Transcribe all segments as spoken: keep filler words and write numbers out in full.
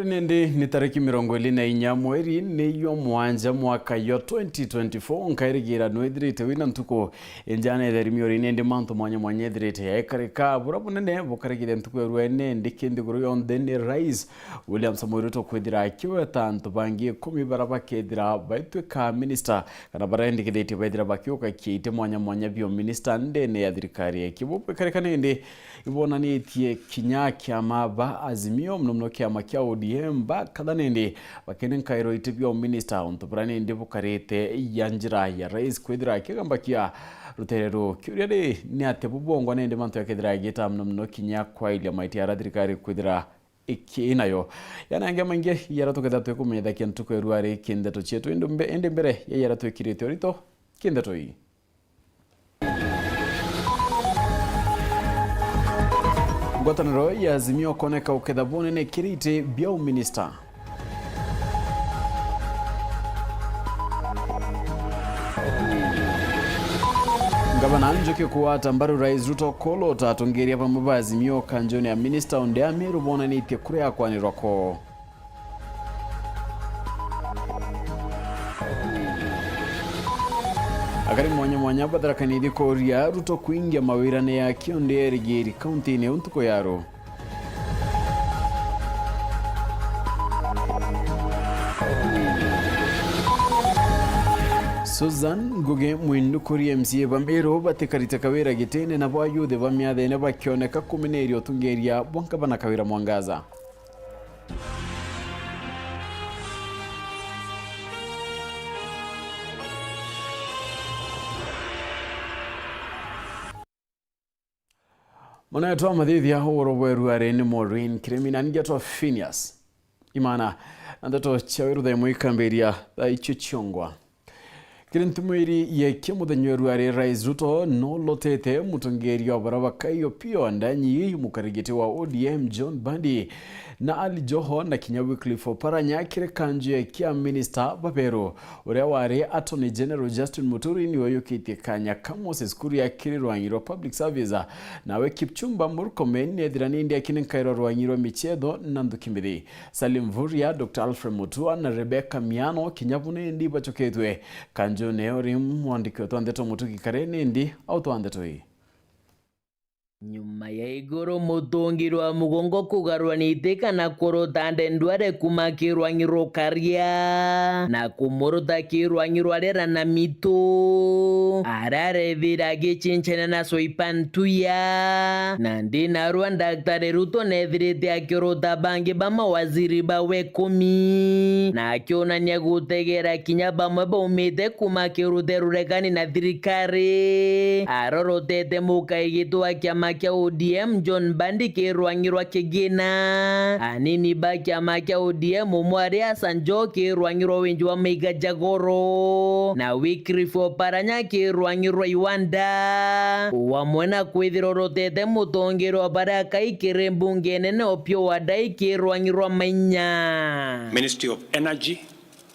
Nindi ni tariki mirongo iri na inya mweri ni yo mwanja mwaka yo twenty twenty-four, nkairigira nwithirite wina ntuku injana itheri miori, nindi mantu mwanya mwanya ithirite yaikarika. Bura bunene bukarikire ntuku ya rua nindi ki nthiguru yonthe ni Rais William Samoei Ruto kwithira akiweta antu bangi ikumi bara bakethira baitwika minista kana barendikithitie bethira bakiuka kiiti mwanya mwanya bio minista ndene ya thirikari. Kibu bikarika nindi ibonanitie kinya kiama ba Azimio, muno muno kiama kia O D M, bakatha nindi bakene nkairo iti bio minista, untu bura nindi bukarite ya njira ya Rais kwithira akigambakia rutere ruu. Kiuria ri ni ati bubongwa nindi mantu yakethira agita muno muno kinya kwailia maiti ara thirikari kwithira iki nayo. Yana angi maingi yara tuketha twikumenyethakia ntuku ya rua ri kindeto cietu, indi mbe-, indi mbere ya yara twikirite urito kindeto ii. Ngwataniro ya Azimio koneka uketha bunene kiriti bia uminista. Ngavana Njuki kuwata mbaru Rais Ruto kolota atongeria bamwe ba Azimio kanjuni ya minista unde Amiru bonanitie kuria kwanirwa koo. Akari mwanya mwanya batharakanirie kuria Ruto kuingia mawirane ya kionde erigiri kauntini ya ntuku ya ru. Susan Ngugi Mwindu kuri M C A ba Meru batikarite kawira gitine na bwa yuthi ba miathene bakioneka kumineria utungeria bwa ngavana Kawira Mwangaza. Mwana wetu wa mathithia ugoro bweru ari ni Maureen Kirimi na ningetwa Phineas Imana. Na ndeto cia wiruthe mwikambiria thaa icio ciongwa. Kiri ntumwiri yekia muthenya weru ari Rais Ruto no lotete mutongeria wa bara bakaio pio ndanyi mukarigiti wa O D M John Bandi na Ali Joho na kinya Wycliffe Oparanya kiri kanju ya kia minista baberu. Uria wari Attorney General Justin Muturi niwe yukitie kanya ka Moses Kuria kiri rwangi rwa Public Service, nawe Kipchumba Murkomen nethira nindi akini nkairo rwangi rwa michetho na nthuki mbithi. Salim Vuria, Doctor Alfred Mutua na Rebecca Miano kinya bu nindi bachoketwe kanjune uri mwandiki wa twandeto Mutugi Kare nindi au twandeto ii. Nyuma ya iguru mutungi rwa mugongo kugarwa niti kana kuruta ndendware kuma kirwangi rukaria na kumuruta kirwangi rwa rera na mitu, ararethira agichinchana na Soipan Tuya. Na ndi narua Daktari Ruto nethirite akiruta bangi ba mawaziri bawe kumi na akionania gutegera kinya bamwe baumite kuma kirute ruregani na thirikari. Arorotete mukaigitwa kiama kia O D M John Bandi kirwangi rwa kigina, anini ba kiama kia O D M umwe ari Hassan Joho kirwangi rwa winji wa maiga ja goro, na Wycliffe Oparanya kirwangi rwa iwanda, wamwe na kwithirwa urotete mutongeria wa baria akai kiri mbunge nene Opiyo Wandayi kirwangi rwa mainya. Ministry of Energy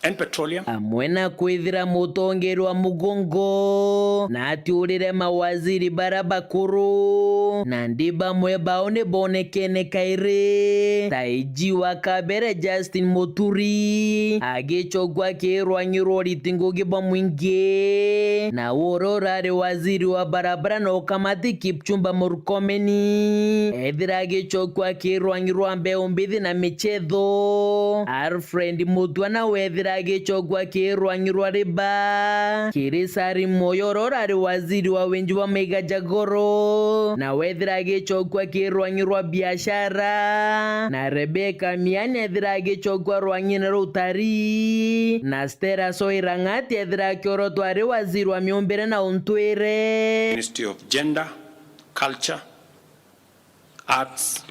and Petroleum. Amwe na kwithira mutongeria wa mugongo na atiurire mawaziri bara bakuru, na ndi bamwe bao ni bonekene kairi ta A G wa kabere Justin Muturi agicokua kirwangi rwa uriti ngugi bwa mwingi, na uria urari waziri wa barabara na ukamati Kipchumba Murkomen ethira agicokua kirwangi rwa mbeu mbithi na michetho. Alfred Mutua na wethira agicokua kirwangi rwa riba kiri Salim Mwoyo uria urari waziri wa winji wa maiga ja goro, na wethira agicokua kirwangi rwa biashara, na Rebecca Miani ethira agicokua rwang'ina rwa utarii, na Stella Soirang'ati ethira akiorotwa ari waziri wa miumbire na untwire. Ministry of Gender, Culture, Arts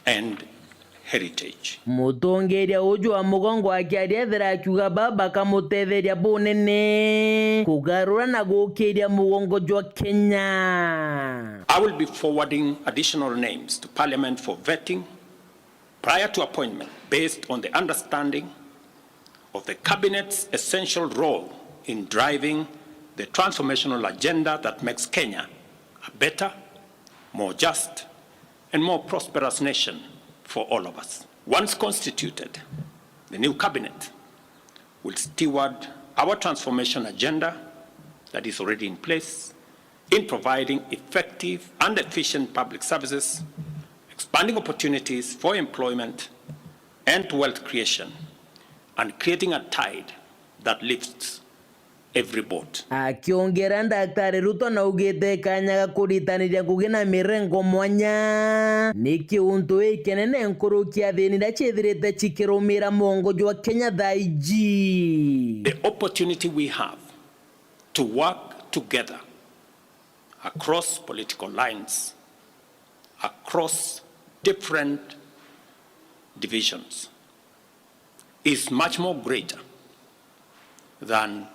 and Heritage. Mutongeria uju wa mugongo akiaria ethira akiuga baba bakamutetheria bunene kugarura na gukiria mugongo jwa Kenya. I will be forwarding additional names to Parliament for vetting prior to appointment based on the understanding of the Cabinet's essential role in driving the transformational agenda that makes Kenya a better, more just, and more prosperous nation for all of us. Once constituted, the new cabinet will steward our transformation agenda that is already in place in providing effective and efficient public services, expanding opportunities for employment and wealth creation, and creating a tide that lifts every boat. Akiongera, Daktari Ruto naugite kanya ga kuritaniria ngugi na mirengo mwanya ni kiuntu ikinene nkuruki athini iria ciithirite cikirumira mwongo jwa Kenya thaa iji. The opportunity we have to work together across political lines, across different divisions, is much more greater than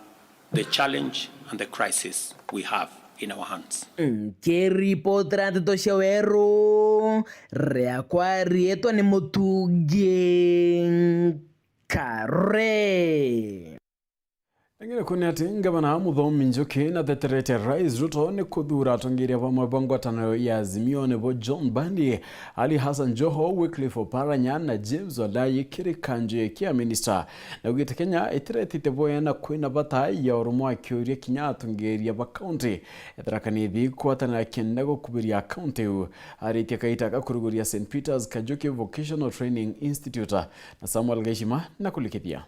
the challenge and the crisis we have in our hands. Nkiripotera nteto cia weru, riakwa riitwa ni Mutungi Nkare. Engere kuni ati ngavana Muthomi Njuki natheterete Rais Ruto ni kuthuura atongeria bamwe ba ngwataniro ya Azimio, nibo John Mbadi, Ali Hassan Joho, Wycliffe Oparanya na James Wandayi kiri kanju ya kia minista. Naugite Kenya itiretite bwega na kwina bata ya urumwe, akiuria kinya atongeria ba kaunti ya Tharaka Nithi kwatanira kenda gukubiria kaunti iu. Aritie kaita ga kuruguria Saint Peter's Kajuki Vocational Training Institute na Samuel Gaishima na kulikithia.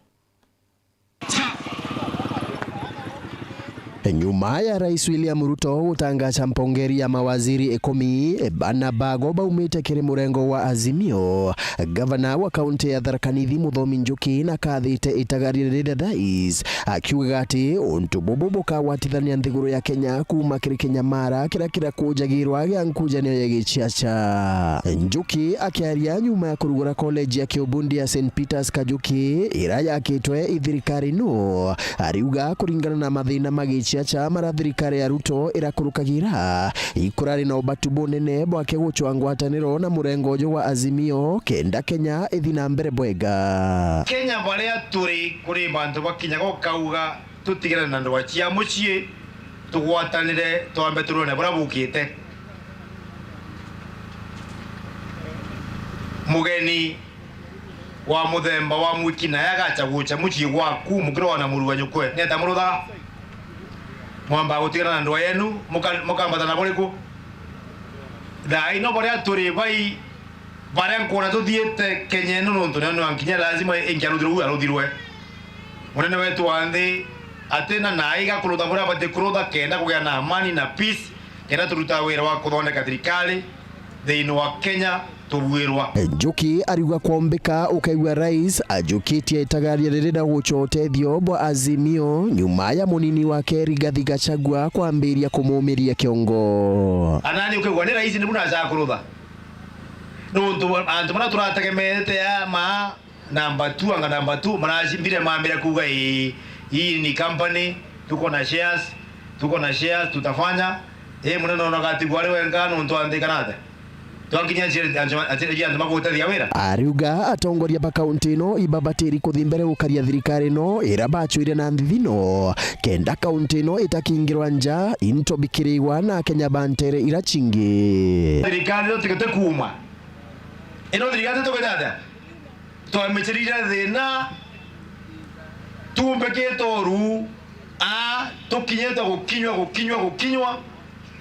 Nyuma ya Rais William Ruto gutangaca mpongeri ya mawaziri ikumi bana bago baumite kiri murengo wa Azimio, gavana wa kaunti ya Tharaka Nithi Muthomi Njuki nakathite itagaria riria Rais, akiugaga ati untu bubu bukagwatithania nthiguru ya Kenya kuuma kiri kinyamara kiria kirakujagirwa gia nkujanio ya giciaca. Njuki akiaria nyuma ya kurugura college ya kiubundi ya Saint Peter's Kajuki iria yakitwe i thirikari no, ariuga kuringana na mathina ma giciaca maria thirikari ya Ruto irakurukagira, ikurari na ubatu bunene bwake gucwa ngwataniro na murengo uju wa Azimio kenda Kenya ithi na mbere bwega. Kenya baria turi, kuri bantu bakinyaga ukauga tutigane na ndwaa cia mucii, tugwatanire, twambe turone buria bukite. Mugeni wa muthemba wa mwiki naye agacha gucha mucii gwaku, mukirwa na muru wa nyukwe, nieta muruthaga? Mwambaga gutigana na ndwaa yenu, muka-, mukambata na buriku? Thaa ino baria turi bai, baria nkwona tuthiite Kenya ino, nontu nio nwa nkinya lazima ingi aruthirwe uu aruthirwe. Munene wetu wa nthi atina na aiga kurutha buria abati kurutha kenda kugia na amani na peace, kenda turuta wira wa kuthondeka thirikari thiini wa Kenya tubuirwa. Njuki ariuga kwombika ukaigua rais ajukitie itagaria riri na gucwa utethio bwa Azimio nyuma ya munini wake Rigathi Gachagua kwambiria kumumiria kiongo. Anani ukaigua ni rais ni buna aja kurutha. Nontu antu baria turategemeete ama number two, anga number two, maracimbire mambire kuuga, "Ii, hii ni company, tuko na shares, tuko na shares, tutafanya." Ii, munene ona gatigwa ari wenka nontu anthi kana atia? Twankinya nchira, antu, antu, antu magutethia wira. Ariuga atongoria ba kaunti ino ibabatiri kuthi mbere gukaria thirikari ino ira bacwire na nthithino, kenda kaunti ino itakingirwa nja into bikirigwa na Akenya ba ntere ira cingi. Thirikari ino tigite kuuma. Ino thirikari tugite atia? Twamicirire thina, tumbikite uru, a, tukinyite gukinywa, gukinywa, gukinywa,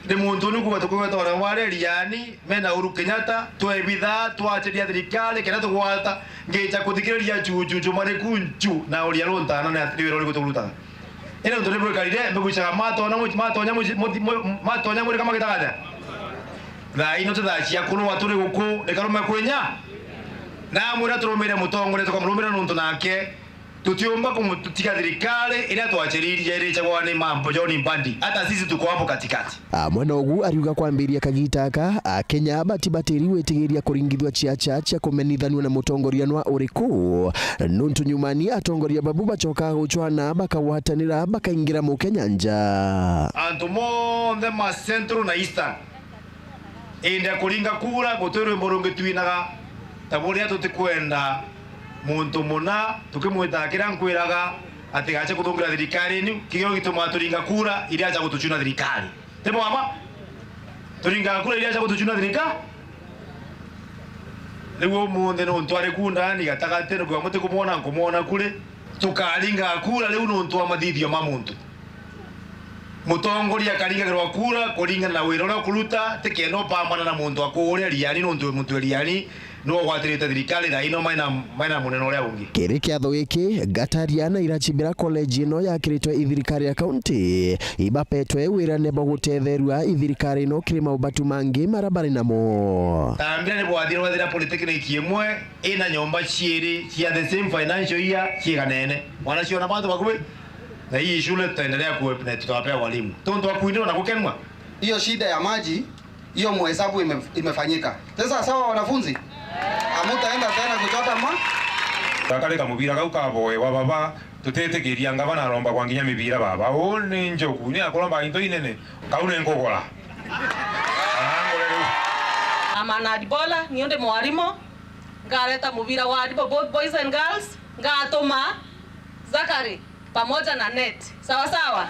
ni muntu ni kuuga tukwigweta ore ware riani, mena Uhuru Kenyatta, twebitha, twaciria thirikari, kenda tugwata, ngicha kuthikiriria chuchuchu mariku nchu, na uria runtana ni wira uriku turutaga. Indi untu ni bwikarire, mbigucaga matonya mu-, matonya mu-, mu-, mu-, matonya mwiri kama gitaga atia? Thaa ino ti thaa cia kurua turi guku, ni karume kwinya. Namwira turumire mutongoria, tukamurumira nontu nake tutiumba kumutiga thirikari iria twaciririe iricagwa ni Mambo John Mbadi. Hata sisi tuko hapo katikati. Amwe na ugu ariuga kwambiria kagita aka, Akenya batibatiri gwitigiria kuringithua ciaca cia kumenithanua na mutongoria nwa uriku, nontu nyumani atongoria babu bacokaga gucwana, bakagwatanira, bakaingira Mukenya nja. Antu monthe ma Central na Eastern, indi kuringa kura guti rwimbo rungitwinaga ta buria tutikwenda muntu muna tukimwitaga kiria nkwiraga atigache kuthungira thirikari inu, kigio gitumaa turinga kura iria acha gutuchuna thirikari. Ti bwama? Turingaga kura iria acha gutuchuna thirikari. Riu umunthi nuntu ari ku ndani gatagati, ni kuga mutikumwona, nkumwona kuri, tukaringa kura riu nuntu wa mathithio ma muntu. Mutongoria akaringagirwa kura kuringana na wira uria ukuruta, ti kenda upambana na muntu akuuria riani, nuntu muntu e riani niwe ugwatirite thirikari thaa ino maina, maina munene uria ungi. Kiri kiatho giki, Gataria na Irachibira College ino yakiritwe i thirikari ya kaunti, ibapetwe wirane bwa gutetherua i thirikari ino kiri maubatu mangi maria bari namo. Tambira ni bwathire wethira polytechnic imwe ina nyomba ciiri cia the same financial year ciiganene. Wanaciona bantu bakubi? Na hii shule tutaendelea ku-, na tutawapea walimu. Tontu wa kwindirwa na gukenua. Hiyo shida ya maji, hiyo muhesabu ime-, imefanyika. Sasa sawa, wanafunzi? Hamutaenda tena kuchota ma- Gaka ni kamubira kau kaboewa baba, tutitikiria ngavana aromba kwa nginya mibira baba. Uu ni njoku, ni akuromba into inene. Kau ni nkugura. Arangure riu. I'm an Adibola, niyo ndi mwarimu. Ngareta mubira wa Adibo, both boys and girls. Ngatuma Zachary pamoja na Net. Sawa sawa?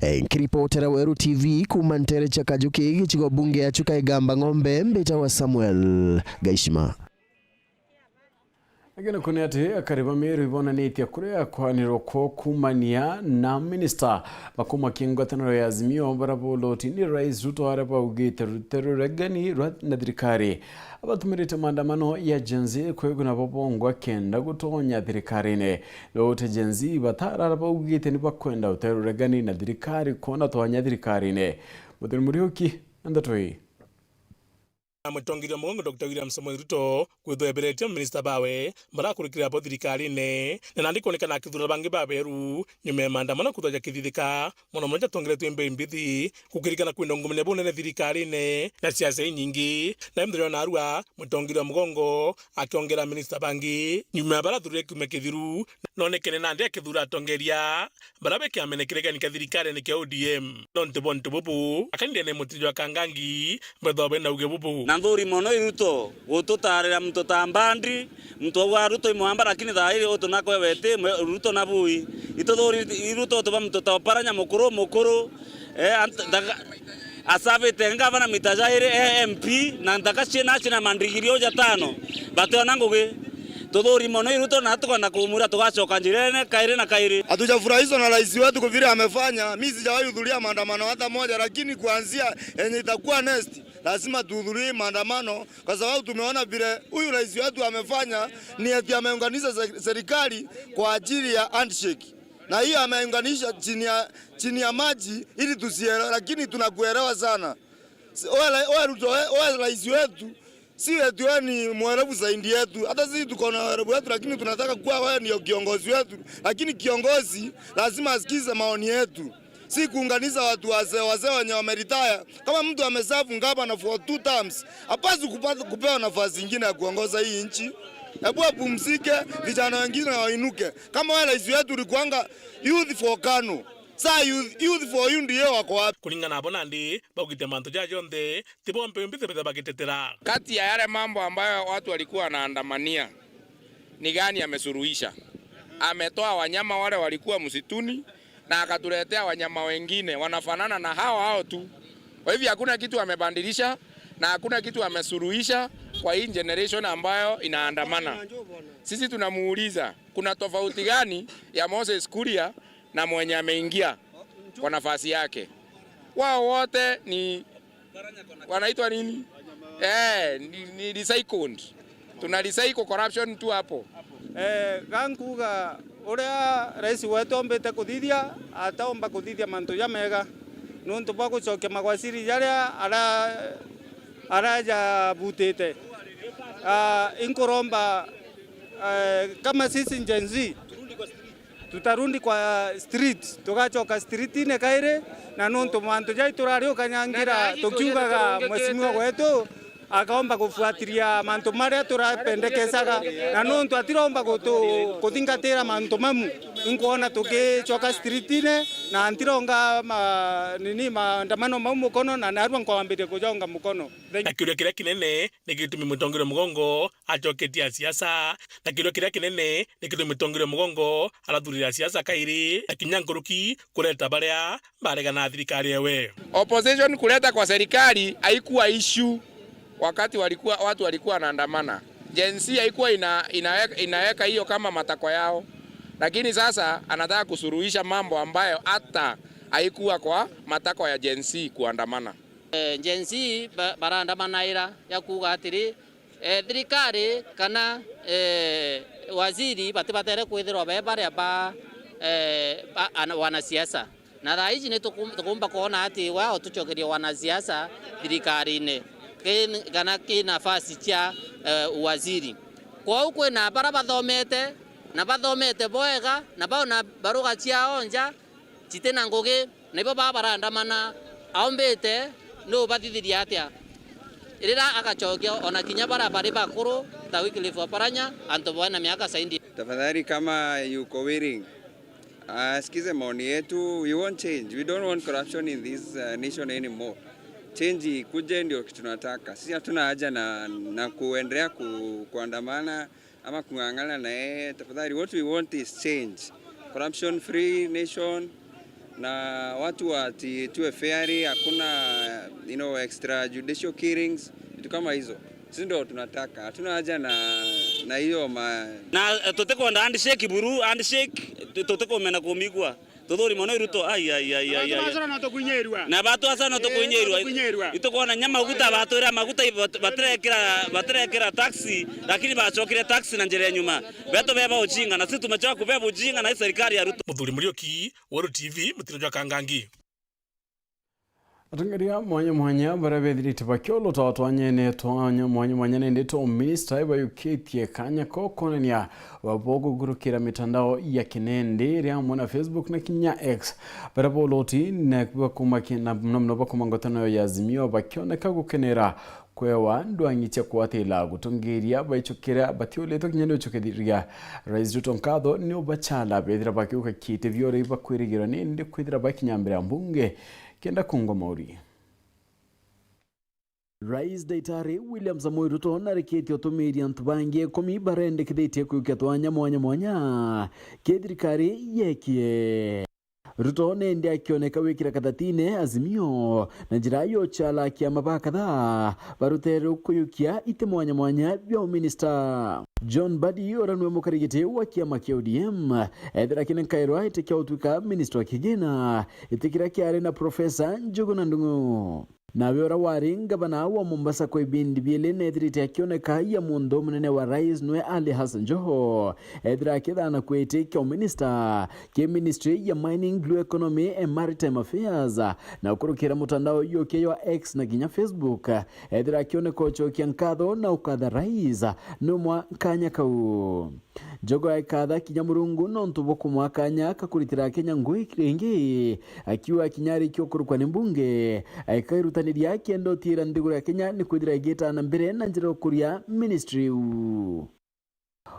Eh, nkiripotera Weru T V kuuma ntere cia Kajuki, gicigo bunge ya Chuka Igamba Ng'ombe, mbitawa Samuel Gaishima. Agene kuni ati akari ba Meru ibonanitie kuria kwanirwa kwao kuumania na minista bakuma kingwataniro ya Azimio baria buloti ni Rais Ruto aria baugite ruti ruregani rwa na thirikari. Abatumirite maandamano ya Gen Z kwiguna bo bongwa kenda gutonya thirikarine. Lote Gen Z batara aria baugite ni bakwenda uteruregani na thirikari kwona twanya thirikarine. Muthuri Muriuki na ndeto ii. Na mutongeria mugongo Doctor William Samoei Ruto kwithwa eberetie minista bawe barakurikira bo thirikarine, na nandi kwonekana akithura bangi baberu nyuma ya maandamano kwithwa jakithithika. Mono mono jatongeretwe i mbeu mbithi, gukirikana kwina ungumania bunene thirikarine na siasa inyingi. Nawe muthenya wa narua, mutongeria wa mugongo akiongera minista bangi nyuma ya bara athurire kiumia kithiru, nonekene nandi akithura atongeria bara be kiamene kiregani kia thirikarine kia O D M. Nontu bwa untu bubu, akanithia na muteja wa Kangangi, mbethwa bena uge bubu. Na nthuri mono i Ruto gututarira muntu ta mbandi, muntu auga Ruto i mwamba, lakini thaa iri utu nakwe weti mwe-, Ruto na bui. Ituthuri i Ruto utuba muntu ta Oparanya mukuru, mukuru. Eh, ant-, ndaka-, asavite ngavana mita jairi e M P, na nthaka ciina cina mandigiri uja tano. Bationa ngugi. Tuthuri mono i Ruto na tukwenda kumwira tugacoka njirene kairi na kairi. Hatujafurahishwa na rais wetu kwa vile amefanya. Mimi sijawahi hudhuria maandamano hata moja, lakini kuanzia yenye itakuwa next, lazima tuhudhurie maandamano, kwa sababu tumeona vile huyu rais wetu amefanya, ni eti ameunganisha se-, serikali kwa ajili ya handshake. Na hiyo ameunganisha chini ya, chini ya maji ili tusielewe, lakini tunakuelewa sana. Si-, wewe, wewe Ruto, wewe, wewe rais wetu, si eti wewe ni mwerevu zaidi yetu. Hata sisi tuko na werevu wetu, lakini tunataka kuwa wewe ndio kiongozi wetu. Lakini kiongozi lazima asikize maoni yetu. Si kuunganisha watu wazee, wazee wenye wameretire. Kama mtu ameserve gavana for two terms, hapaswi kupata, kupewa nafasi ingine ya kuongoza hii nchi. Hebu apumzike, vijana wengine wainuke. Kama wewe rais wetu ulikuanga youth for Kanu. Saa youth, youth for you ndio wako wapi? Kuringana nabo nandi, baugite mantu jaja jonthe, tibo mpeu mbithi betha bagitetera. Kati ya yale mambo ambayo watu walikuwa wanaandamania, ni gani amesuluhisha? Ametoa wanyama wale walikuwa msituni na akatuletea wanyama wengine wanafanana na hao hao tu. Kwa hivyo hakuna kitu amebadilisha na hakuna kitu amesuluhisha kwa hii generation ambayo inaandamana. Sisi tunamuuliza, kuna tofauti gani ya Moses Kuria na mwenye ameingia kwa nafasi yake? Wao wote ni, wanaitwa nini? Eh, ni, ni recycled. Tuna recycle corruption tu hapo. Eh, gankuga uria rais wetu ombite kuthithia, ataomba kuthithia mantu jamega nuntu bwa gucokia magwaciri jaria ara-, arajabutite. Ah, inkuromba, eh, kama sisi Gen Z, tutarundi kwa street, tugacoka streetine kairi, na nuntu mantu jai turari ukanyangira, tukiugaga mheshimiwa wetu akaomba kufuatilia mantu maria turapendekecaga, na nuntu atiromba gutu-, kuthingatira mantu mamu, inkwona tugicoka streetine, na ntironga ma-, nini, maandamano mau mukono, na narua nkwambiria kujonga mukono. Thank you. Na kiuria kiria kinene ni gitumi mutongeria mugongo acoketie a siasa, na kiuria kiria kinene ni gitumi mutongeria mugongo arathurire a siasa kairi, na kinya nkuruki kureta baria baregana na thirikari ewe. Opposition kuleta kwa serikali haikuwa issue. Wakati walikuwa, watu walikuwa wanaandamana, Gen Z haikuwa ina, inaweka, inaweka hiyo kama matakwa yao, lakini sasa anataka kusuruhisha mambo ambayo hata haikuwa kwa matakwa ya Gen Z kuandamana. Eh, Gen Z ba-, baraandamanaira ya kuuga atiri, eh, thirikari kana, eh, waziri batibatere kwithirwa be baria ba, eh, ba, ana-, wanasiasa. Na thaa iji ni tuku-, tukumba kwona ati wao tucokerie wanasiasa thirikarine, ki-, kana ki nafasi cia, eh, uwaziri. Kwou kwina bara bathomete, na bathomete bwega, na baona baruga ciao nja, citina ngugi, na ibo baa barandamana, aumbite nu ubathithirie atia? Rira agacokia ona kinya bara bari bakuru ta Wycliffe Oparanya, antu bena miaka zaidi. Tafadhali, kama yuko willing, asikize maoni yetu. We want change. We don't want corruption in this, uh, nation anymore. Change ikuje, ndio kitu tunataka. Sisi hatuna haja na, na kuendelea ku-, kuandamana ama kung'ang'ana na yeye. Tafadhali, what we want is change. Corruption free nation, na watu watiitwe fairly, hakuna, you know, extrajudicial killings, vitu kama hizo. Sisi ndio tunataka. Hatuna haja na, na hiyo ma- Na, eh, tutikwenda handshake buru, handshake, tu-, tutikumena kumigua. Tuthuri mono i Ruto, ai, ai, ai, ai, ai. Batwasa no tukunyirua. Na batwasa no tukunyirua. Itukwona nya maguta, batwira maguta ibat-, batirekira, batirekira taxi, lakini bacokire taxi na njira ya nyuma. Betu beba ujinga, na sisi tumechoka kubeba ujinga na hii serikali ya Ruto. Muthuri Muriuki, Weru T V, mutiro jwa Kangangi. Atongeria mwanya mwanya baria bethirite bakiolota twanyene twanya mwanya mwanya nindi to minister ibayukitie kanya ko kwonania babo kugurukira mitandao ya kinende iria amwe na Facebook na kinya X, baria boloti na bakuma ki-, na muno muno bakuma ngwataniro ya Azimio bakioneka gukenera kwewa ndwang'i cia kwatila gutongeria baicukira batiulitwe kinya ni ucukithiria Rais Ruto nkatho ni ubachala bethira bakiuka kiite biore ibakwirigirwa nindi kwithira bakinya mbere ya mbunge kenda kungwa mauri. Rais Daitari William Samoei Ruto narikitie utumiiria antu bangi ikumi barendekithitie kwiukia twanya mwanya mwanya ki thirikari yekie. Ruto nindi akioneka wikira kathatine Azimio na njira yuchala kiama ba kadhaa barutere kuyukia iti mwanya mwanya bia uminista. John Mbadi uria niwe mukarigiti wa kiama kia O D M ethira kinenkairwa iti kia utwika minista wa kigina, iti kiria kiari na Profesa Njuguna Ndung'u. Nawe uria wari ngavana wa Mombasa kwa ibindi biili neethirite akioneka ya munthu munene wa rais niwe Ali Hassan Joho, ethira akithana kwitikia uminista ki ministry ya Mining, Blue Economy and Maritime Affairs, na ukurukira mutandao yukia jwa X na kinya Facebook, ethira akioneka ucokia nkatho na ukatha rais numwa kanya kau. Jogo aikatha kinya Murungu nontu bwa kumwa kanya ka kuritira Kenya ngui ringi, akiuga kinya arikia ukurukwa ni mbunge, aikairutaniria akienda utiira nthiguru ya Kenya ni kwithira igitana mbere na njira ukuria ministry iu.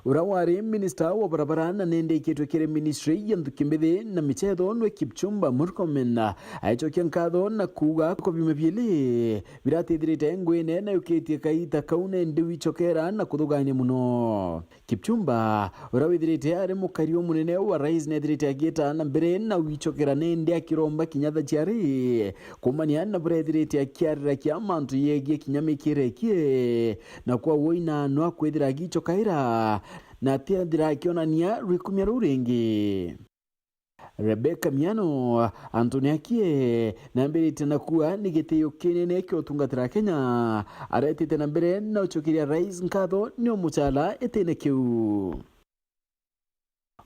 Uria wari minista wa barabara na nindi ikitwe kiri ministry ya nthuki mbithi na michetho nwe Kipchumba Murkomen aicokia nkatho na kuuga ko biuma biili biratithirite ngui nene yukitie kaita kau nindi wicokera na kuthugania muno. Kipchumba, uria withirite ari mukari umunene wa rais, neethirite agiita na mbere na wicokera nindi akiromba kinya thaciari kumania na buria ethirite akiarira kia mantu yegie kinya mikire ikie, na kwa woi na no akwithira agicokaira na atiathira akionania rwikumia ruu ringi. Rebecca Miano, Anthony Akie, nambirite na kuuga ni gitio kinene kia utungatira Kenya, aretite na mbere na ucokeria rais nkatho ni umuchala itine kiu.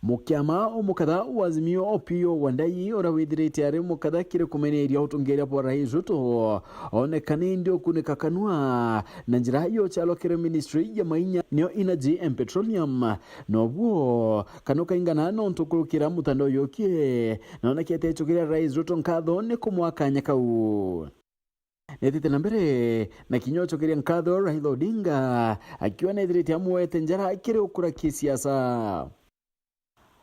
Mukiama umukatha wa Azimio Opiyo Wandayi, uria withirite ari mukatha kiri kumeneria utongeria bwa Rais Ruto, oneka nindi ukunika kanua na njira yuchalwa kiri ministry ya mainya, nio energy and petroleum. Nobuo kana ukaingana nontu kurukira mutandao yukie, na onekete ecokeria Rais Ruto nkatho ni kumwa kanya kau. Neetite na mbere na kinya ucokeria nkatho Raila Odinga, akiuga neethirite amwete njara kiri ukura kisiasa.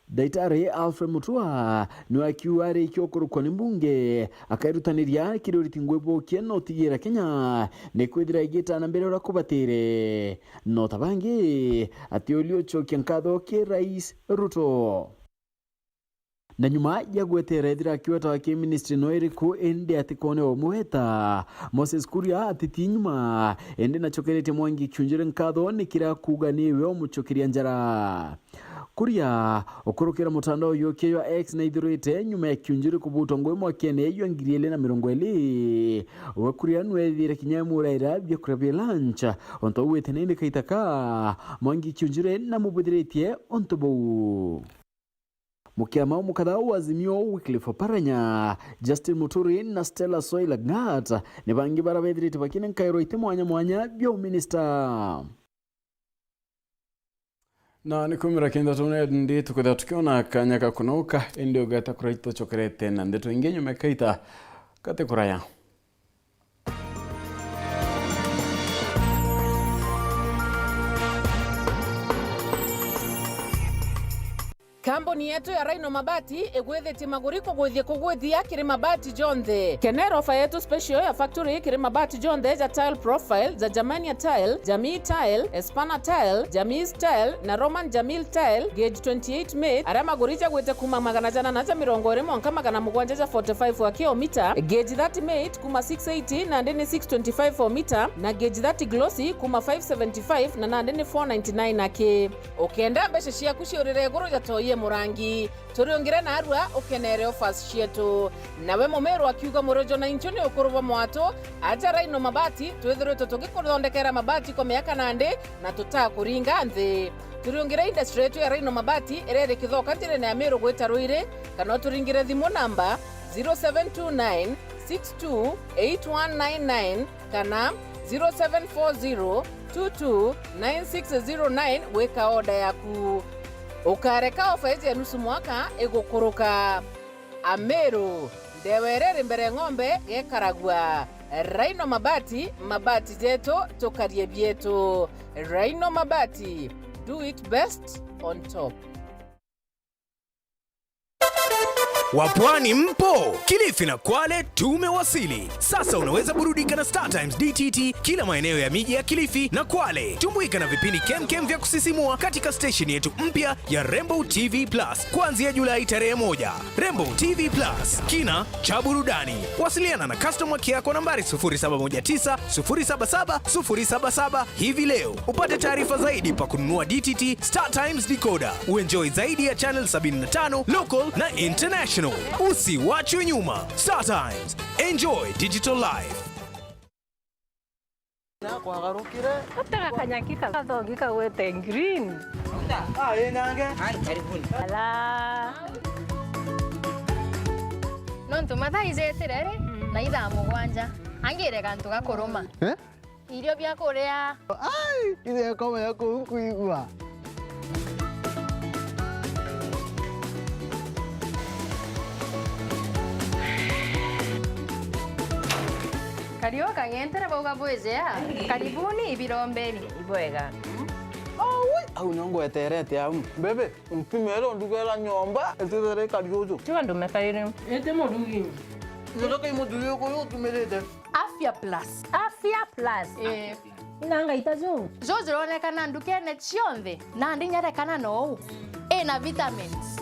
Daitari Alfred Mutua niwe akiuga arikia ukurukwa ni mbunge, akairutaniria kiri uriti ngui bukie na utigira Kenya ni kwithira igita na mbere uria kubatire. No ta bangi, atiuria ucokia nkatho ki Rais Ruto. Na nyuma ya gwetera ethira akiweta wa kiministry no iriku, indi atikonewa umweta, Moses Kuria atiti nyuma, indi nacokeretie Mwangi Kiunjuri nkatho ni kiria akuuga niwe umucokeria njara. Kuria, ukurukira mutandao yukia jwa X, naithurite nyuma ya Kiunjuri kubutwa ngui mwakene jwa ngiri ili na mirongo ili, we Kuria nwethire kinya muraira biakuria bia lunch, untu ugwite nindi kaita ka Mwangi Kiunjuri namubwithiritie untu buu. Mukiama umwe kadhaa wa Azimio, Wycliffe Oparanya, Justin Muturi na Stella Soilagat ni bangi bara bethirite bakina nkairo iti mwanya mwanya bia uminista. Na ni kumira kinda tune ndi tukwithirwa tukiona kanya ka kunoka, indi ugeta kurai tucokerete na ndeto ingi nyuma kaita kati kuraya. Kambuni yetu ya Rhino Mabati igwithitie maguri kugwithia kugwithia kiri mabati jonthe. Kenera ofa yetu special ya factory kiri mabati jonthe ja tile profile, ja Germania tile, Jamii tile, Espana tile, Jamii tile na Roman Jamil tile, gauge twenty-eight mate, aria maguri jagwite kuma magana janana ja mirongo iri mwanka magana mugwanja ja forty-five wa kilomita, gauge thirty mate kuma six eighty nandi ni six twenty-five o mita, na gauge thirty glossy kuma five seventy-five na nandi ni four ninety-nine aki. Ukenda mbeca ciaku ciurire iguru ja toi e murangi, turiungire narua ukenere offers cietu. Nawe mumiru akiuga murojo na inchu ni ukuru bwa mwatu, aja Rhino Mabati, twithiritwe tugikuthondekera mabati kwa miaka nandi na tutakuringa nthi. Turiungire industry yetu ya Rhino Mabati iria iri Kithoka njirene ya Miru gwita Ruiri, kana uturingire thimu namba zero seven two nine six two eight one nine nine kana zero seven four zero two two nine six zero nine gwika order yaku. Ukareka ofa iji ya nusu mwaka igukuruka. Amiru, ndewa iria iri mbere ng'ombe gekaragua. Rhino Mabati, mabati jetu, tukarie bietu. Rhino Mabati, do it best on top. Wapwani mpo? Kilifi na Kwale tumewasili. Sasa unaweza burudika na Star Times D T T kila maeneo ya miji ya Kilifi na Kwale. Tumbuika na vipindi kemkem vya kusisimua katika station yetu mpya ya Rainbow T V Plus kuanzia Julai tarehe moja. Rainbow T V Plus, kina cha burudani. Wasiliana na customer care kwa nambari sufuri saba moja tisa, sufuri saba saba, sufuri saba saba hivi leo upate taarifa zaidi pa kununua D T T Star Times decoder. Uenjoy zaidi ya channel sabini na tano, local na international. Usiwachwe nyuma. Star Times. Enjoy digital life. Na kwagarukire. Atega kanyaki ka-, gathogi kagwete green. Ah, ĩ nange. Ala. Nontu mathaa ijetire ri, na ithaa mugwanja. Angire gantu gakuruma. Eh? Irio bia kuria. Ai, ithe komenya kuu nkuigua. Kariu kang'entere bauga bwijea. Karibuni ibirombeni. Ibwega. Aui, au nio ngweterete au. Bebe, mpimere ndugera nyomba, itithere ikari uju. Tiga ndume kairi. Ite murugi. Nyotoka imuthuri uyu utumirite. Afya Plus. Afya Plus. Eh. Ina ngaita ju. Ju jironekana ndukene cionthe, nandi nyerekana nou. Ina vitamins.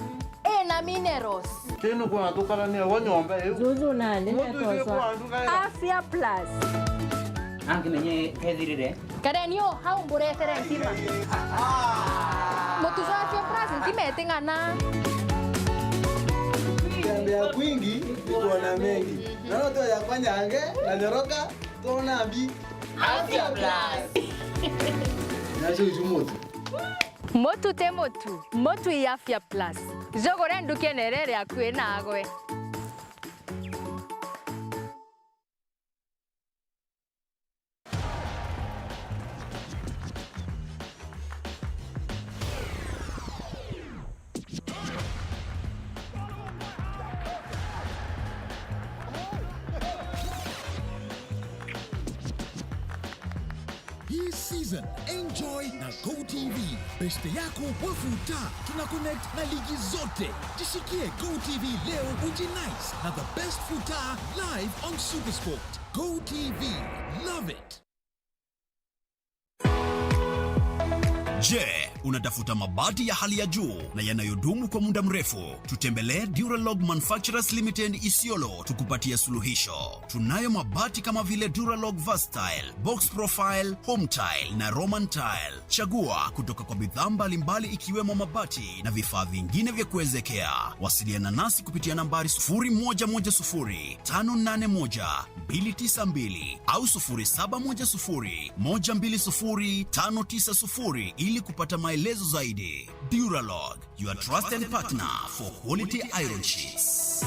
Ina minerals. Kinu kwa tukarania wa nyomba iu. Juju nandi. Mutu isi kwa nduka. Afya Plus. Angimenye kethirire. Kareni o hau mburetere ntima. Mutu jwa Afya Plus ntima iting'ana. Tembea kwingi, kuona mengi. Naona tu ya kwanyange, na nyoroka, tuona mbi. Afya Plus. Nacho icu mutu. Mutu ti mutu, mutu i Afya Plus. Jugure ndukene iria iri akui nagwe. Hii season, enjoy na Go T V. Beshte yako wa futa, tuna connect na ligi zote. Jishikie Go T V leo, ujinice na the best futa live on Supersport. Go T V, love it. Je, Unatafuta mabati ya hali ya juu na yanayodumu kwa muda mrefu? Tutembelee Duralog Manufacturers Limited Isiolo tukupatie suluhisho. Tunayo mabati kama vile Duralog Versatile, Box Profile, Home Tile na Roman Tile. Chagua kutoka kwa bidhaa mbalimbali ikiwemo mabati na vifaa vingine vya kuezekea. Wasiliana nasi kupitia nambari sufuri moja moja sufuri tano nane moja mbili tisa mbili au sufuri saba moja sufuri moja mbili sufuri tano tisa sufuri ili kupata maelezo zaidi. Duralog, your trusted partner for quality iron sheets.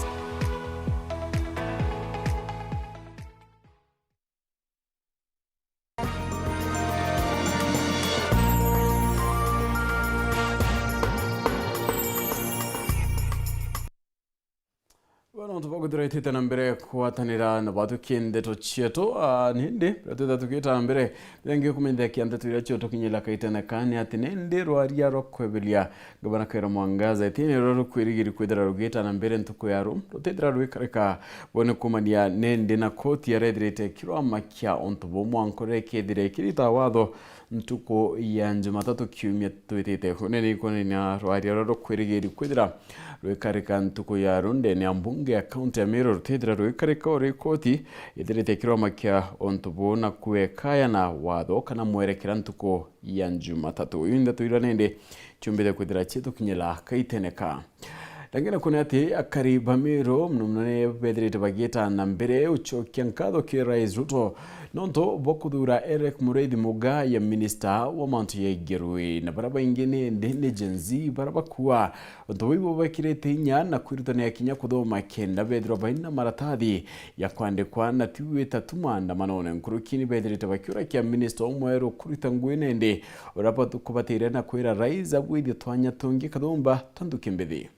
Bono nontu bwa kwithirwa itite na mbere kugwatanira na bathuki ndeto cietu, ah, nindi riria twithirwa tugita na mbere, riria ngikumenya kia ndeto iria ciotukinyira kaitene ka ni ati nindi rwaria rwa kweberia Gavana Kawira Mwangaza itine ruria rukwirigiri kwithira rugita na mbere ntuku ya ru, rutithira rwikarika. Bo ni kumania nindi na koti yarethirite kirwama kia untu bumwe ankorere kethire kirita watho ntuku ya Jumatatu kiumia twitite. Unene ikonania rwaria ruria rukwirigiri kwithira rwikarika ntuku ya ru ndene ya mbunge ya kaunti ya Meru rutithira rwikarika uri koti ithirite kirwama kia untu buu na kwekaya na watho kana mwerekera ntuku ya Jumatatu. Iu ndeto iria nindi ciumbite kwithira ciitukinyira kaitene ka. Rangi na kuona ati akari ba Meru muno muno ni bethirite bagiita na mbere ucokia nkatho ki Rais Ruto nontu bwa kuthuura Eric Muriithi Muga ya minista wa mantu ya igerui. Na baria baingi ni ndi ni Gen Z baria bakua untu buu ibubekirite inya na kwirutanira kinya kuthoma kenda bethirwa baina maratathi ya kwandikwa na ti gwita tu maandamanone. Nkuruki ni bethirite bakiurakia minista umweru kurita ngugi nindi uria batu-, kubatire na kwira Rais abwithie twanya tungi kathumba twa nthuki mbithi.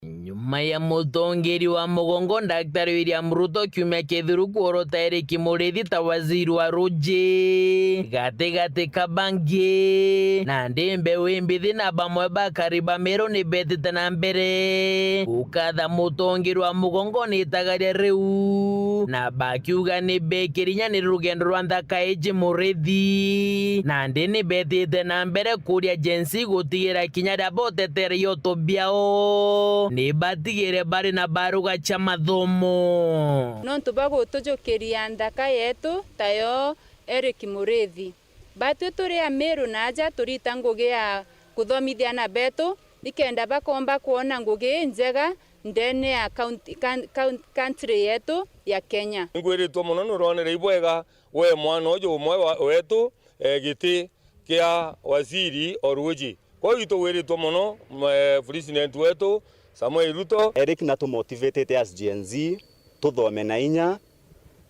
Nyuma ya mutongeri wa mugongo Daktari William Ruto kiumia kithiru kuorota Eric Muriithi ta waziri wa ruji, gatigati ka bangi, nandi mbeu imbithi na bamwe bakari ba Meru ni betite na mbere gukatha mutongeri wa mugongo ni itagaria riu, na bakiuga ni bekirinya ni rugendo rwa nthaka iji Muriithi, nandi ni betite na mbere kuria Gen Z gutigira kinya ria botetereria utu biao ni batigire bari na baruga cia mathomo. Nontu bwa gutujukiria nthaka yetu tayo Eric Muriithi. Batwi turi Amiru na aja turita ngugi ya kuthomithia ana betu, nikenda bakomba kwona ngugi injega ndene ya county, coun-, coun-, country yetu ya Kenya. Ngwiritwe mono nuronere ibwega we mwana uju umwe wa, wetu, eh, giti kia waziri o ruuji. Kwou itugwiritwe mono, eh, president wetu Samuel Ruto. Eric natumotivatete as Gen Z, tuthome na inya,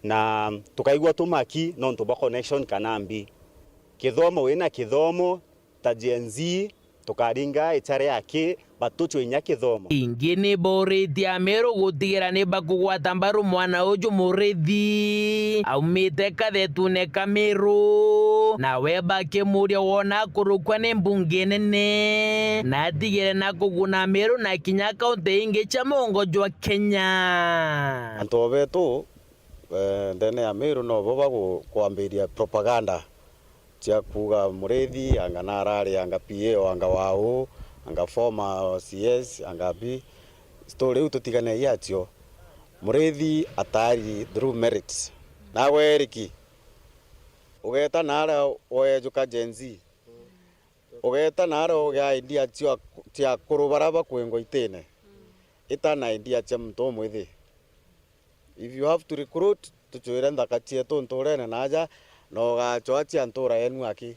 na tukaigua tumaki nontu bwa connection kana mbi. Kithomo, wina kithomo, ta Gen Z, tukaringa ichare aki, batuchwe inya kithomo. Ingi ni boritie Amiru gutigira ni bakugwata mbaru mwana uju Muriithi aumite kathetune ka Miru, nawe bakimuria wona akurukwa ni mbunge nene na atigire na kuguna Amiru na kinya kaunti ingi cia mugongo jwa Kenya. Antu betu, eh, ndene ya Miru nobo bagu-, kwambiria propaganda cia kuuga Muriithi, anga narari, anga P A, o anga wau, anga former C S, anga bi. Story iu tutiganei acio. Muriithi atari through merits. Nawe Eriki, ugeta naria wejuka Gen Z. Ugeta naria ugia idea cia, cia akuru baria bakwingwa itine. Ita na idea cia muntu umwithi. If you have to recruit, tuchwire nthaka cietu nturene na aja, na ugachwa cia ntura yenu aki.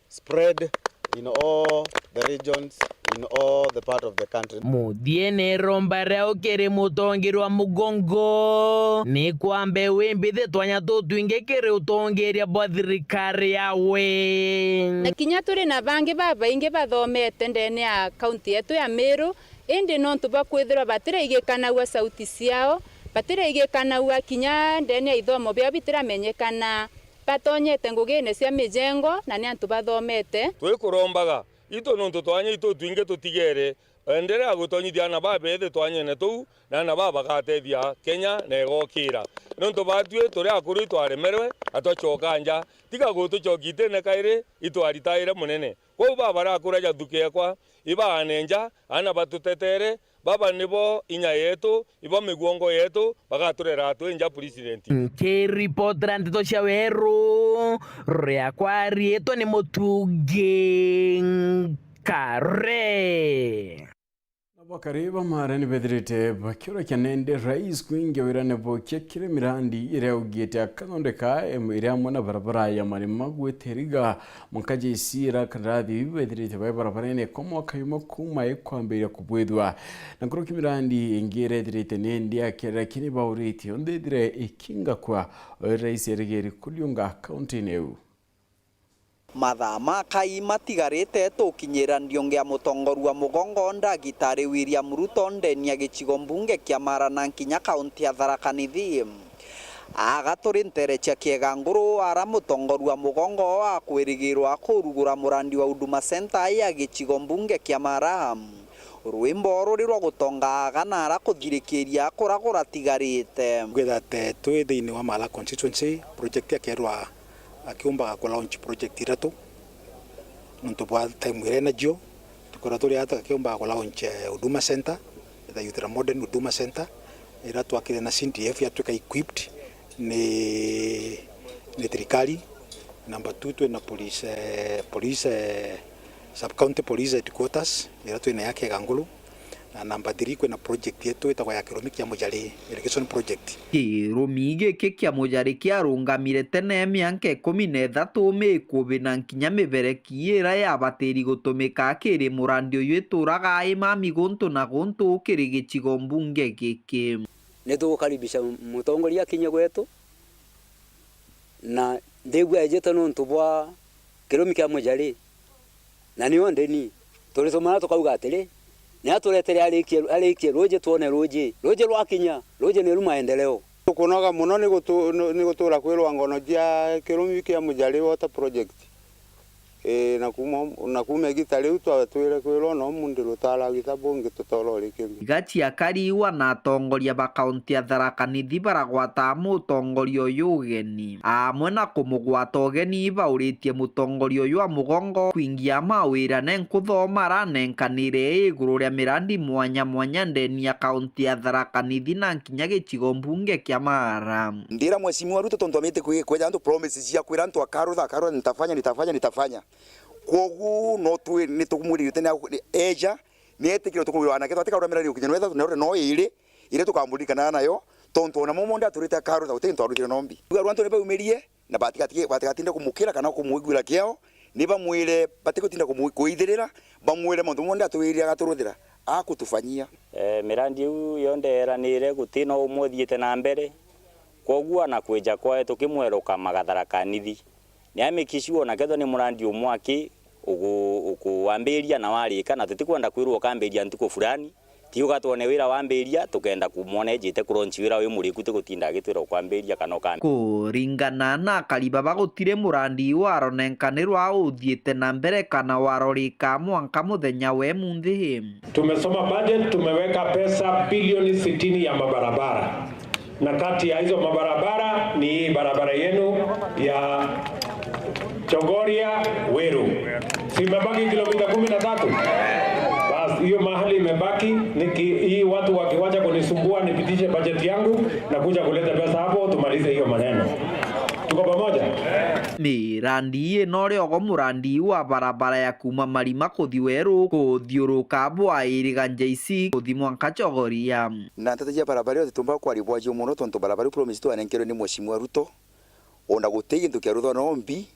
Spread in all the regions, in all the part of the country. Muthiene iromba riao kiri mutongeri wa mugongo, ni kwambe wimbithi twanya tutwingi kiri utongeria bwa thirikari yawe. Na kinya turi na bangi babaingi bathomete ndene ya kaunti yetu ya Miru, indi nontu bwa kwithirwa batiraigikanaua sauti ciao, batiraigikanaua kinya ndene ya ithomo biao bitiramenyekana, batonyete ngugine cia mijengo na ni antu bathomete. Twikurombaga, itu nontu twanya itu twingi tutigere Enderea gutonyithia aana baa bethi twanyene tuu, na aana baa bagatethia Kenya na igokira. Nontu baatui turi akuru itwaremerwe, na twacoka nja. Tiga gutucokia itene kairi, itwaritaire munene. Kwou baa barakuraja thuki ekwa, ibaane nja, aana batutetere, baba nibo inya yetu, ibo miguongo yetu, bagaturera twi nja president. Nkiripotera nteto cia weru, riakwa riitwa ni Mutungi Nkare. Na bakari ba Maara ni bethirite bakiurakia nende rais kwingia wirane bokia kiri mirandi iria augite akathondeka, em, iri amwe na barabara ya Marima gwita Iriga. Mwanka J C ira kandarathi iu bethirite bai barabarene kwa mwaka jumwe kuuma ikwambiria kubwithua. Na nkuruki mirandi ingi irethirite nindi akere, lakini bauritie unthithire ikingakua, o rais erigiri kuriunga kaunti-ini iu. Mathaa makai matigarite tukinyira ndiungi ya mutongoria wa mugongo Ndagitari William Ruto ndeni ya gicigo mbunge kia Maara na nkinya kaunti ya Tharaka Nithi. Aga turi ntere cia Kiega Nguru, ara mutongoria wa mugongo akwirigirwa kurugura murandi wa Huduma Centre ya gicigo mbunge kia Maara. Rwimbo ruri rwa gutonga aga na ara kuthirikiria kura kuratigarite. Kwithirwa twi thiini wa Maara constituency, project ya Kerwa akiumbaga ku launch project ithatu. Nontu bwa time iria ena cio, tukwirwa turi ata akiumbaga ku launch, eh, Huduma Centre, ithayuthira modern Huduma Centre, ira twakire na C D F yatwika equipped ni, ni thirikari. Number two, twina police, eh, police, eh, sub county police headquarters, ira twina ya Kiega Nguru. Na namba three, kwina project yetu itagwa ya kirumi kia Mujari irrigation project. Kirumi giki kia Mujari kiarungamire tene mianka ikumi na ithatu, mikubi na nkinya mibereki ira yabatiri gutumika kiri murandi uyu ituraga imami guntu na guntu kiri gicigo mbunge giki. Nitugukaribisha mutongoria akinye gwetu, na ndigua ejite nontu bwa kirumi kia Mujari. Na nio ndeni, turisomana tukauga atiri, ni aturetere arikie, arikie ruuji twone ruuji. Ruuji rwakinya, ruuji niru maendeleo. Tukunoga mono ni gutu-, ni, ni gutura kwirwa ngono cia kirumi kia Mujari Water Project. Ii, na kuuma, na kuuma igita riu twatwire kwirwa no mundi rutara gita bungi tutora urikiria. Igacia kariwa na atongoria ba kaunti ya Tharaka Nithi baragwata mutongoria uyu ugeni. Amwe na kumugwata ugeni, bauritie mutongoria uyu wa mugongo kwingia mawirane nkuthoma aranenkanire iguru ria mirandi mwanya mwanya ndeni ya kaunti ya Tharaka Nithi na nkinya gicigo mbunge kia Maara. Ndira Mheshimiwa Ruto, tontu amite kwi-, kweja antu promises cia kwira antu akarutha, akarutha, nitafanya, nitafanya, nitafanya. Kwogu no twi-, nitukumwirite ni eja, ni etikire tukumwira anake twatikagura mirari ukinya no ithatu, na no iri, iria tukamurikanaga nayo, tontu ona momo ndi aturite akarutha, guti gintu arutire no mbi. Uga antu ni baumirie, na batigati-, batigatinde kumukira kana kumwiguira kiao, ni bamwire batigutinda kumu-, kuithirira, bamwire mauntu monthe atwirire agaturuthira, akutufanyia. Eh, mirandi iu yonthe yeranire, guti no umwe uthiite na mbere, kwoguo ana kwija kwae tukimweruka magathara kanithi. Ni a make sure ona kethwa ni murandi umwe aki ugu-, ukuwambiria na warika, na tutikwenda kwirwa ukambiria ntuku fulani, ti ugatwone wira wambiria, tukenda kumwona ejite kuronchi wira wi muriku, tigutinda agitwira ukwambiria kana ukambiria. Kuringana na akari baba, gutiri murandi waronenkanirwa uthiite na mbere kana warorika mwanka muthenya we munthi. Tumesoma budget, tumeweka pesa bilioni sitini ya mabarabara. Na kati ya hizo mabarabara ni hii barabara yenu ya Chogoria Weru. Si imebaki kilomita kumi na tatu? Basi, hiyo mahali imebaki, niki-, hii watu wakiwacha kunisumbua, nipitishe budget yangu na kuja kuleta pesa hapo, tumalize hiyo maneno. Tuko pamoja? Mirandi ii no riogo murandi wa barabara ya kuuma Marima kuthi Weru, kuthiuruka bwa Iriga J C, kuthi mwanka Chogoria. Na nteto cia barabara io titumba kwaribwajio mono, tontu barabara iu promise twanenkerwe ni Mheshimiwa Ruto, ona guti gintu kiarutha no mbi.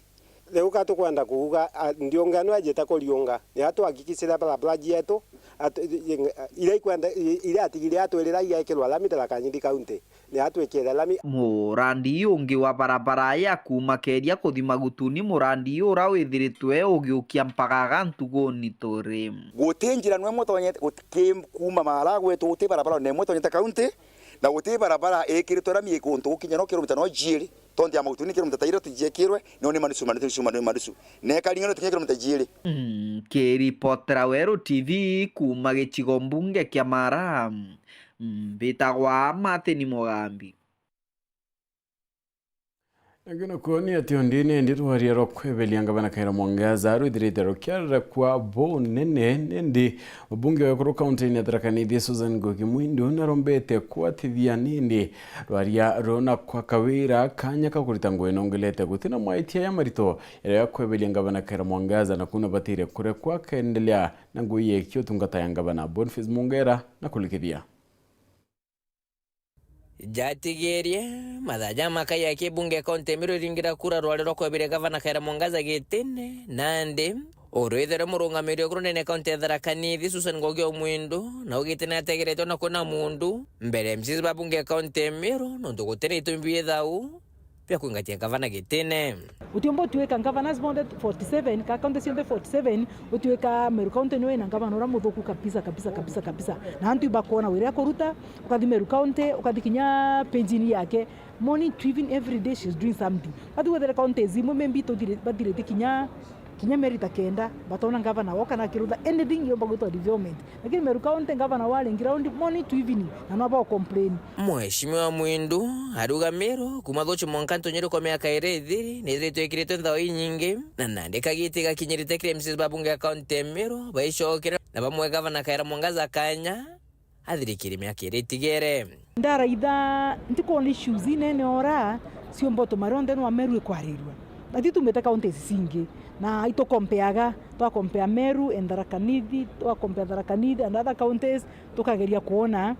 Riu ka tukwenda kuuga, a, ndiunga no ejite kuriunga, ni atuhakikishire barabara cietu, atu-, i-, i-, iria ikwenda, i-, iria atigire atwirira igekirwa lami Tharaka Nithi County, ni atwikire lami. Murandi ungi wa barabara ya kuuma Keria kuthi Magutuni, murandi ura withiritwe ugiukia mpaka ga ntuguni turi. Guti njira no imwe tonyete, guti, ki-, kuuma Maara gwetu guti barabara no imwe tonyete kaunti, na guti barabara ikiritwe rami ikuntu gukinya no kilomita no jiiri. Kaunti ya Mautuni kiro mita taira tujiekirwe, no ni manusu, manusu, manusu, manusu. Na ikaring'ana tukinya kiro mita jiiri. Mm, kiripotera Weru T V kuuma gicigo mbunge kia Mara, mm, mbitagwa Martin Mugambi. Nangĩ nakuo nĩ atĩ o ndini ĩndĩ rwaria rwa kweberia ngavana Kawira Mwangaza rwithirite rukiarerekwa bunene, nindi mubunge wa ekuru kaunti-ini ya Tharaka Nithi Susan Ngugi Mwindu narombete kwatithia nindi rwaria ruu na kwa Kawira kanya ka kurita ngugi nongelete gutina maitia ya marito yaria ya kweberia ngavana Kawira Mwangaza na kuna batire kurekwa akendelea na ngugi ya kiutungata ya ngavana. Boniface Mungera na kulikithia. Jatigirie, mathaa jamakai ya kibunge kaunti ya Meru iringira kura rwari rwa kweberia gavana Kawira Mwangaza gitine, nandi urwithere murungamiri wa iguru nene kaunti ya Tharaka Nithi Susan Ngugi wa Mwindu na ugite ni ategeretwe na kuna mundu mbere ya M C As ba bunge kaunti ya Meru, nontu gutina itumi biithau bia kwingatia gavana gitine. Utiumba utuika governors bonthe forty seven, ka county cionthe forty seven, utuika Meru County niwe ina governor uria muthuku kabisa, kabisa, kabisa, kabisa. Na antu ibakwona wira akuruta, ukathi Meru County, ukathi kinya page-ini yake, morning to evening, every day she's doing something. Bathi wethere counties imwe maybe tuthire-, bathirite kinya, kinya mieri ta kenda, batona governor wao kana akirutha anything yomba gwitwa development. Lakini Meru County, governor wari ground morning to evening, na no bao complain. Mheshimiwa Mwindu ariuga Meru kuma Thuchi mwanka Ntunyiri kwa miaka iri ithiri, ni ithiritwe ikiritwe nthao inyingi, na nandi kagiti gakinyirite kiri M C As ba bunge ya kaunti ya Meru baicokera na bamwe gavana Kawira Mwangaza kanya athirikiri miaka iri itigere. Ndaraitha, ntikwona issues inene ora ciumba utuma rionthe nwa Meru ikwarirua. Ati tumite counties cingi, na itukompeaga, twakompea Meru and Tharaka Nithi, twakompea Tharaka Nithi and other counties, tukageria kwona.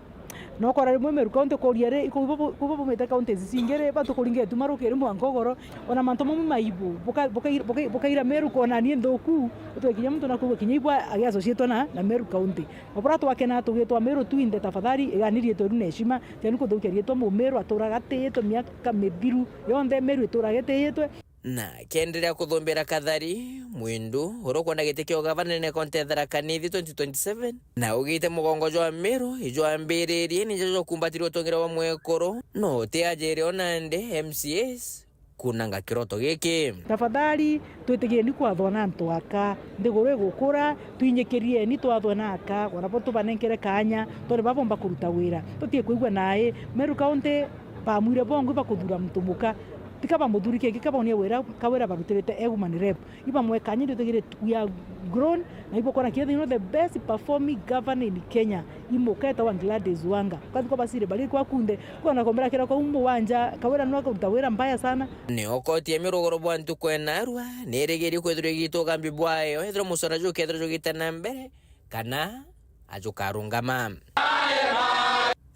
Na ukora rimwe Meru County kuria ri, kubo, kubo bumite counties cingi ri, batu kuringa ituma rukiri mwanka ugoro, ona mantu mamwe maibu, buka-, buka-, buka-, bukaira Meru kwona ni nthuku, utwe kinya muntu nakuigua kinya ibu agiassociatwa na, na Meru County. Obura twakena tugitwa Meru twinthe, tafadhali iganirie tweru na heshima, tiani kuthukia riitwa Mumeru aturaga atiyitwe miaka mithiru yonthe, Meru ituraga itiyitwe. Na akienderea kuthumbira Kathari, Mwindu, uria ukwenda giti kia ugavana nene kaunti ya Tharaka Nithi twenty twenty-seven, na augite mugongo jwa Meru ijwambiririe nijo jwakumbatire utongere bwa mwekuru, no utiajire o nandi M C As kunanga kiroto giki. Tafadhali, twitigieni kwathwa na antu aka. Nthiguru igukura, twinyikirieni twathwe na aka, ona bo tubanenkere kanya, twone babomba kuruta wira. Tutie kwigua nai, Meru County, bamwire bongwi bakuthura muntu muka. Tika bamuthuri kingi, kabonie wira, Kawira barutirite e woman rep. Ibamwe kanya, ndio tugire, we are grown, na ibo kona kethira the best performing governor in Kenya. Imuka etawa Gladys Wanga. Kathi kwa basire bari kwa kunde, kwa na kombera kira kwa umu wanja, Kawira no kuruta wira mbaya sana. Ni okoti ya mirugoro bwa ntuku enarua, ni irigiri kwithirwa igitugambi bwayo, ethirwa musona jukethirwa jugite na mbere, kana ajukarungama.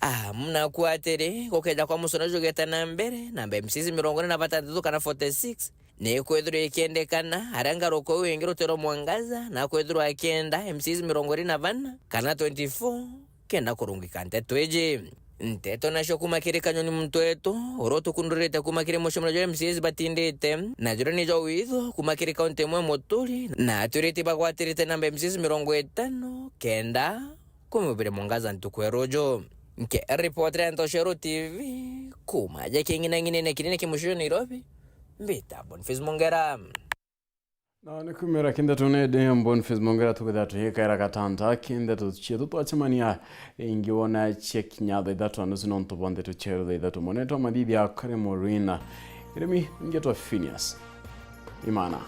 Ah, muna ku atiri, gukeja kwa musona jugite na mbere, namba M Cs mirongo ina na batantatu kana forty-six, ni kwithirwa ikiendekana, aria ngaruka iu ingi rutiro Mwangaza, na kwithirwa akienda M Cs mirongo iri na bana kana twenty-four, kenda kurungika nteto iji. Nteto nacio kuma kiri Kanyoni Mtwetu, uria utukundurite kuma kiri mucemania jwa M Cs batindite, na juria ni jwa witho kuma kiri kaunti imwe muturi, na atwirite bagwatirite namba M Cs mirongo itano kenda kumubire Mwangaza ntuku ya ruju. Nke ripoti ria Ntoshero T V, kuma ja king'inang'inene kinene ki mucii jwa Nairobi, mbita Boniface Mongera. Na ni kumira kindeto nede Boniface Mongera tukithira tuyikaira gatanta kindeto cietu twacemania ingi wona cia kinya thaa ithatu na nusu nontu bwa ndeto cieru thaa ithatu. Mwanetwa Mathithia kari Morina. Irimi ngetwa Phineas Imana.